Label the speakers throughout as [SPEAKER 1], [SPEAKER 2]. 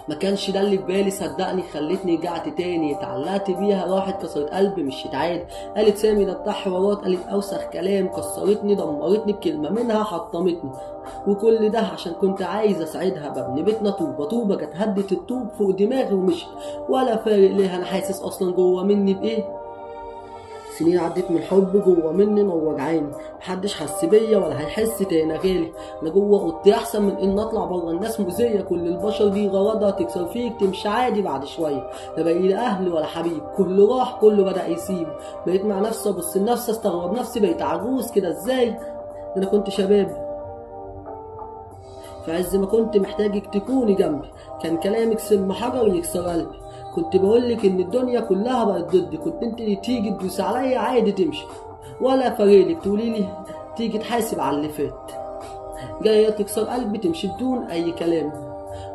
[SPEAKER 1] ما كانش ده اللي في بالي صدقني، خلتني رجعت تاني، اتعلقت بيها راحت كسرت قلبي مشيت عادي. قالت سامي ده بتاع حوارات، قالت اوسخ كلام، كسرتني دمرتني بكلمه منها حطمتني. وكل ده عشان كنت عايز اساعدها، ببني بيتنا طوبة طوبة، جت هدت الطوب فوق دماغي ومشيت، ولا فارق ليها انا حاسس اصلا جوه مني بايه. سنين عدت من الحب جوه مني نور وجعاني، محدش حس بيا ولا هيحس تاني غالي. انا جوه اوضتي احسن من ان اطلع بره، الناس مؤذية، كل البشر دي غرضها تكسر فيك تمشي عادي بعد شوية. لا باقي لا اهل ولا حبيب، كله راح كله بدا يسيب. بقيت مع نفسي ابص لنفسي استغرب نفسي، بقيت عجوز كده ازاي؟ ده انا كنت شباب في عز ما كنت محتاجك تكوني جنبي، كان كلامك سم حجر يكسر قلبي. كنت بقولك ان الدنيا كلها بقت ضدي، كنت انت اللي تيجي تدوس عليا عادي تمشي، ولا فارقلك تقوليلي تيجي تحاسب على اللي فات. جاية تكسر قلبي تمشي بدون اي كلام،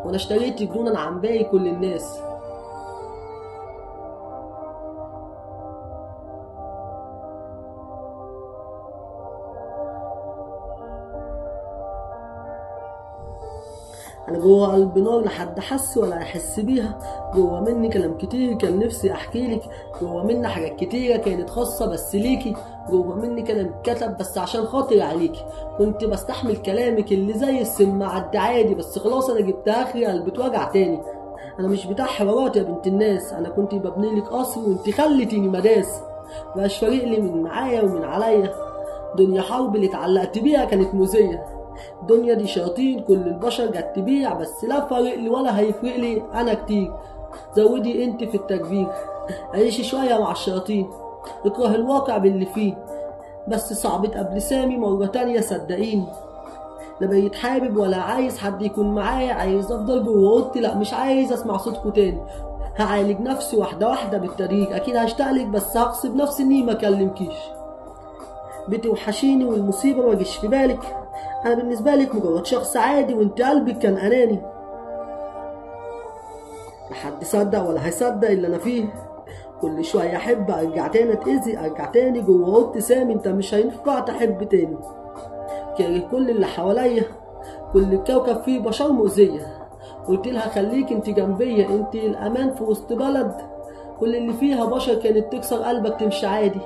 [SPEAKER 1] وانا اشتريتك دونا عن باقي كل الناس. انا جوه قلبي نار لا حد حس ولا هيحس بيها، جوه مني كلام كتير كان نفسي احكيلك، جوه مني حاجات كتيرة كانت خاصة بس ليكي، جوه مني كلام اتكتب بس عشان خاطري عليكي. كنت بستحمل كلامك اللي زي السم عدى عادي، بس خلاص انا جبت اخري، قلبي اتوجع تاني. انا مش بتاع حوارات يا بنت الناس، انا كنت ببنيلك قصر وانت خليتيني مداس. مبقاش فارق لي من معايا ومن عليا، دنيا حرب اللي اتعلقت بيها كانت مؤذية. الدنيا دي شياطين كل البشر جت تبيع، بس لا فارق لي ولا هيفرق لي انا كتير. زودي انت في التكبير، عيشي شوية مع الشياطين، اكره الواقع باللي فيه، بس صعب تقابل سامي مرة تانية صدقيني. لا بقيت حابب ولا عايز حد يكون معايا، عايز افضل جوه اوضتي، لا مش عايز اسمع صوتكوا تاني. هعالج نفسي واحدة واحدة بالتدريج، اكيد هشتاقلك بس هغصب نفسي اني ما اكلمكيش. بتوحشيني والمصيبة ما جيش في بالك، انا بالنسبة لك مجرد شخص عادي وانت قلبك كان اناني. لا حد صدق ولا هيصدق اللي انا فيه، كل شوية احب ارجع تاني اتاذي، ارجع تاني جوه اوضتي سامي انت مش هينفع تحب تاني. كاره كل اللي حواليا، كل الكوكب فيه بشر مؤذية. قلت لها خليك انت جنبيا، انت الامان في وسط بلد كل اللي فيها بشر كانت تكسر قلبك تمشي عادي.